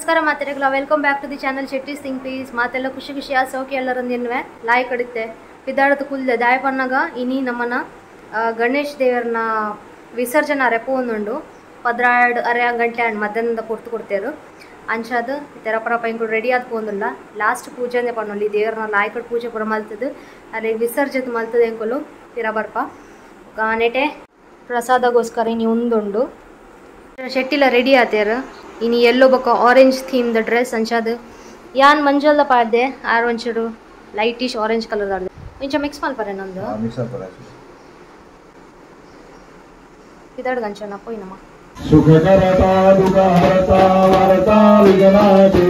ನಮಸ್ಕಾರ ಮಾತೆರೆಗ್ಲ welcome back to the channel Shetty Singh please ಮಾತೆಲ್ಲ ಖುಷಿ ಖುಷಿ ಆ ಸೌಖ್ಯ ಎಲ್ಲರೊಂದಿನ್ವೆ ಲಾಯ್ ಕಡಿತೆ ಪಿದಾಡದ ಕುಲ್ದೆ ದಾಯಪನ್ನಗ ಇನಿ ನಮ್ಮನ ಗಣೇಶ್ ದೇವರನ ವಿಸರ್ಜನೆ ಅರೆಪು ಒಂದುಂಡು 12 ಅರೆ ಗಂಟೆ ಅಂಡ್ ಮಧ್ಯಾಹ್ನದ ಪೊರ್ತು ಕೊಡ್ತೇರು ಅಂಚಾದ ತೆರಪರಪ ಇಂಕುಲು ರೆಡಿ ಆದ್ ಪೋಂದುಲ್ಲ ಲಾಸ್ಟ್ ಪೂಜೆನೆ ಪನ್ನೊಲಿ ದೇವರನ ಲಾಯ್ಕಡ್ ಪೂಜೆ ಪೂರ ಮಲ್ತದು ಅರೆ ವಿಸರ್ಜನೆ ಮಲ್ತದೆ ಎಂಕುಲು ಪಿರ ಬರ್ಪ ನೆಟೆ ಪ್ರಸಾದಗೋಸ್ಕರ ಇನಿ ಉಂದುಂಡು ಶೆಟ್ಟಿಲ ರೆಡಿ ಆತೇರು ಇನಿ ಎಲ್ಲೋ ಬೊಕ ಆರೆಂಜ್ ಥೀಮ್ ದ ಡ್ರೆಸ್ ಅಂಚಾದ ಯಾನ್ ಮಂಜಲ್ದ ಪಾಡ್ದೆ ಆರ್ ಒಂಚೂರು ಲೈಟಿಶ್ ಆರೆಂಜ್ ಕಲರ್ ದಾಡ್ದೆ ಇಂಚ ಮಿಕ್ಸ್ ಮಲ್ಪರೆ ನಂದು ಮಿಕ್ಸ್ ಮಲ್ಪರೆ ಪಿದಾಡ್ಗ ಅಂಚನ ಪೋಯಿನಮ ಸುಖಕರತಾ ದುಃಖಹರತಾ ವರತಾ ವಿಜನಾತಿ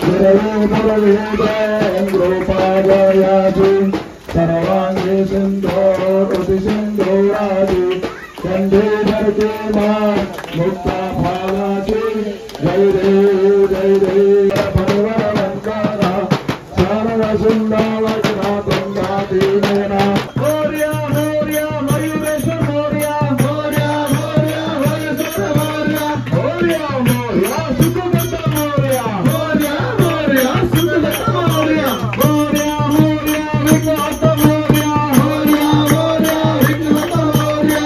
ಗುರವೇ ಸರ್ವಾಂಗೇ ಸಿಂಧೋರುತಿ ಸಿಂಧೂರಾದಿ ಕಂಠೇ ಧರತೆ ಮಾ ಮುಕ್ತ ಫಾಲಾತಿ ಜಯ ದೇವ ಜಯ ದೇವ ಭಗವನಂಕಾರ ಸರ್ವ ಸುಂದರ ತುಂಗಾತಿ ನಯನ ಮೌರ್ಯ ಮೌರ್ಯ ಮಯೂರೇಶ್ವರ ಮೌರ್ಯ ಮೌರ್ಯ ಮೌರ್ಯ ಮಯೂರೇಶ್ವರ ಮೌರ್ಯ ಮೌರ್ಯ ಮೌರ್ಯ ಸುಖಗತ ಮೌರ್ಯ ಮೌರ್ಯ ಮೌರ್ಯ ಸುಖಗತ ಮೌರ್ಯ ಮೌರ್ಯ ಮೌರ್ಯ ವಿಘ್ನಹರ್ತ ಮೌರ್ಯ ಮೌರ್ಯ ಮೌರ್ಯ ವಿಘ್ನಹರ್ತ ಮೌರ್ಯ.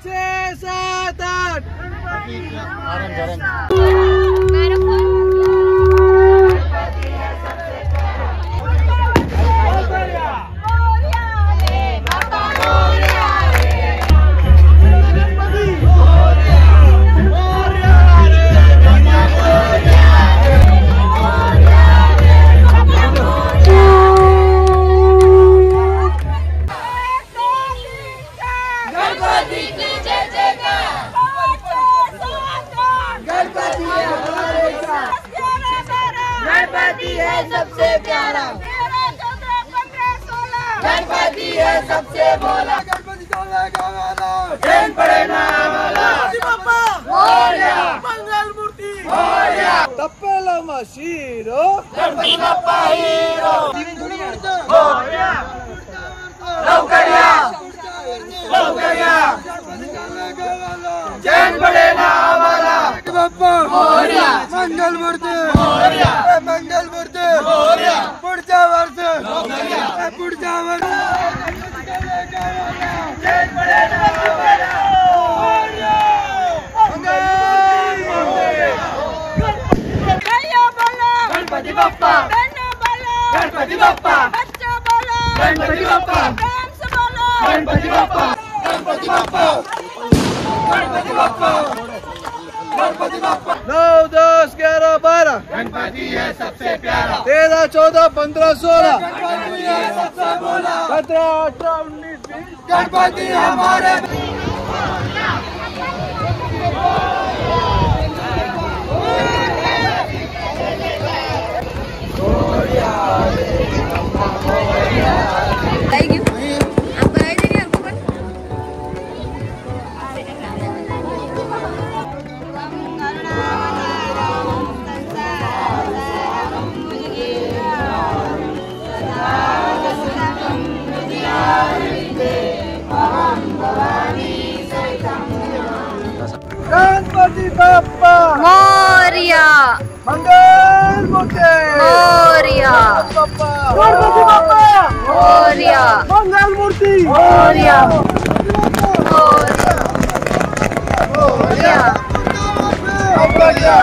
6 7 8 सबसे प्यारा 13 14 15 16 गणपति है सबसे भोला। गणपति मोरया मंगल मूर्ति मोरया तप्पेला मशीरो गणपति बाप्पा हीरो मोरया लवकरिया लवकरिया चैन पड़े ना आवाला बाप्पा मोरया मंगल मूर्ति मोरया मंगल मूर्ति मोरया पुढच्या वर्ष पुढच्या वर्ष चैन पड़े ना आवाला मोरया मंगल मूर्ति भैया बोलो गणपति बाप्पा बहना बोलो गणपति बाप्पा बच्चा बोलो गणपति बाप्पा प्रेम से बोलो गणपति बाप्पा गणपति बाप्पा गणपति बाप्पा गणपति बाप्पा 9 10 11 12 गणपति है सबसे प्यारा 13 14 15 16 गणपति है सबसे भोला 17 18 19 20 गणपति हमारे गणपति बाप्पा मोरया मंगल मूर्ति मोरया बाप्पा गणपति बाप्पा मोरया मंगल मूर्ति मोरया मोरया मोरया।